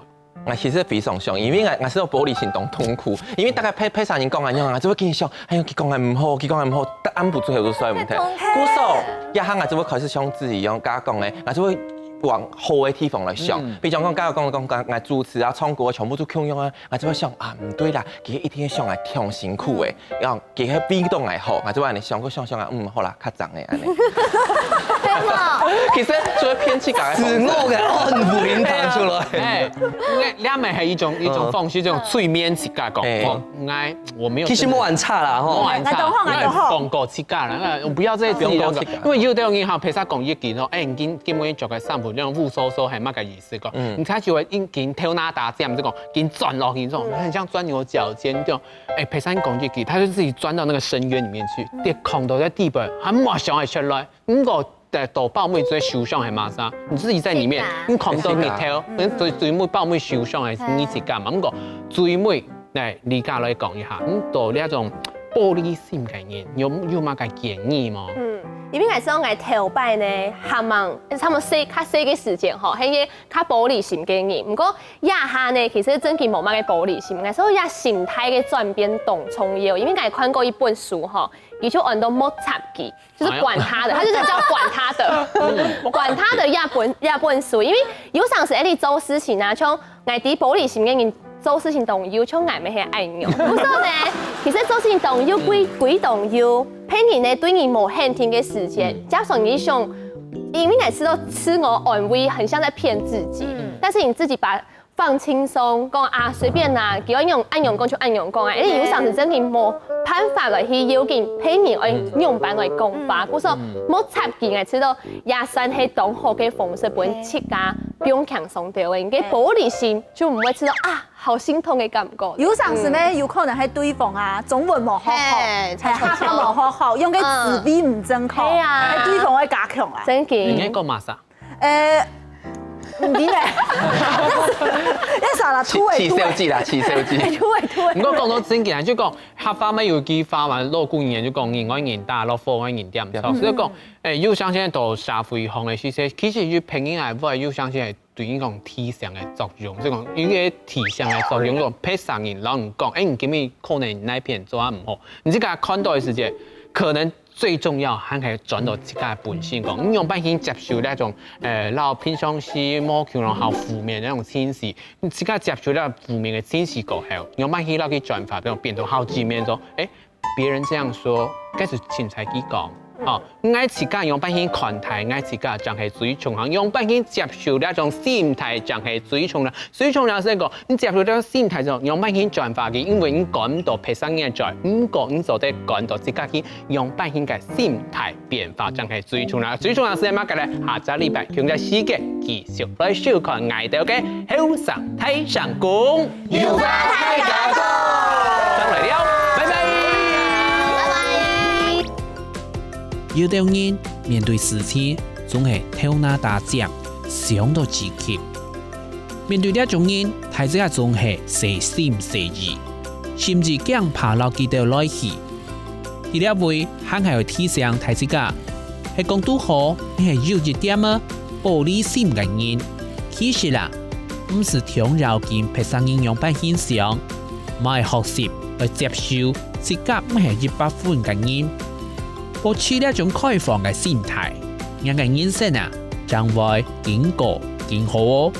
？𠊎其實非常想，因為𠊎，𠊎係有玻璃心當痛苦，因為大概別，別儕人講恁樣，𠊎就會緊想，哎喲，佢講个毋好，佢講个毋好，答案不最後都衰毋忒。故所，這下𠊎就會開始像自己一樣，剛剛講个，𠊎就會往好个地方來想。比如講，剛剛講，講，講，𠊎主持啊，唱歌啊，全部都共樣啊，𠊎就會想啊，毋對啦，佢一定想𠊎忒辛苦誒，然後 佢係比到𠊎好，𠊎就恁樣想，過想想啊，嗯，好啦，較讚誒，恁樣。其實除了騙自家个方式，自我个安慰彈出來。哎，這，這乜係一種，一種方式，這種催眠自家講，哎。哦，𠊎，我沒有真的，其實無恁差啦，吼。無恁差，𠊎懂，𠊎懂。𠊎放過自家啦，𠊎不要再自己那個，不用過自家。因為有兜人哈，譬如講一句吼，哎，你今，今晡日著个衫褲，那種烏疏疏，還麼个意思講？嗯。你看就會緊，緊頭那打結，就講緊鑽落去，這種很像鑽牛角尖，這種。 哎，譬如講一句，他就自己鑽到那個深淵裡面去，跌，囥到在地板，還無想愛出來。毋過，呃，到包尾最受傷个係麼儕？你自己在裡面，是啊。你囥到日頭，嗯，最，最尾包尾受傷个係你自家嘛。毋過，最尾，來，李嘉來講一下，你對這種玻璃心个人，有，有麼个建議無？嗯，因為𠊎想𠊎頭擺呢，還蠻，差不多細，較細个時節吼，係个 較玻璃心个人。毋過這下呢，其實真經無麼个玻璃心，𠊎想這心態个轉變當重要。因為𠊎看過一本書吼，佢就安到莫插佢，就是管他的，哎喲。他就是叫管他的，管他的這本，這本書。因為有當時𠊎等做事情啊，像𠊎知玻璃心个人做事情當有，像𠊎乜係恁樣。故所呢，其實做事情當有，鬼，鬼當有，別人呢對你無肯定个時節，加上你想，因為𠊎試著自我安慰，很像在騙自己。嗯。但是你自己把 放輕鬆，講啊，隨便啦，佢愛用恁樣講就恁樣講啊，因為有當時真經無辦法來去要緊別人愛仰般來講法，故所莫插佢，𠊎知著也算係當好个方式，分自家放輕鬆兜仔，該玻璃心就毋會知著啊，好心痛个感覺。有當時呢，有可能係對方啊，中文無學好，嘿，係客家無學好，用个詞彙毋正確，係啊，係對方會加強啊。真經。你應該講麼儕？ 誒，毋知呢。要啥啦？突圍，起，起手機啦，起手機。突圍，突圍。毋過講到真經啊，就講客話乜有句話嘛，老古人就講，人愛人打，老虎愛人點草。所以講，誒，有相信到社會上个，其實，其實就別人來話，有相信係對人講提醒个作用，就講有个提醒个作用，講別儕人摎你講，誒，你今日可能哪片做啊毋好，你自家看到个時節，可能 最重要還係轉到自家个本性講，你仰般去接受這種，呃，摎平常時無共樣好負面个那種情緒，你自家接受這負面个情緒過後，仰般去摎佢轉化，變，變到好正面，說，誒，別人這樣說，該係凊彩佢講，哦，𠊎自家仰般去看待，𠊎自家正係最重要，仰般去接受這種心態正係最重要。 所以從老師講，你接受這種心態之後，仰般去轉化佢，因為你管毋到別儕人个轉，毋過你做得管到自家去，仰般去个心態變化，正係最重要。最重要係麼个呢？下隻禮拜共樣時間繼續來收看𠊎兜个後生大聲公，有話大家講，正來尞，拜拜。拜拜。有兜人面對事情，總係頭那打結，想到自己。 面對這種人，大自家總係細心細意，甚至驚怕摎佢兜來去。在這位還係愛提醒大自家，係講堵好，你係有一點仔玻璃心个人。其實啊，毋使聽要緊別儕人仰般欣賞，嘛愛學習來接受自家毋係一百分个人。保持這種開放个心態，𠊎个人生啊，正會更過更好哦。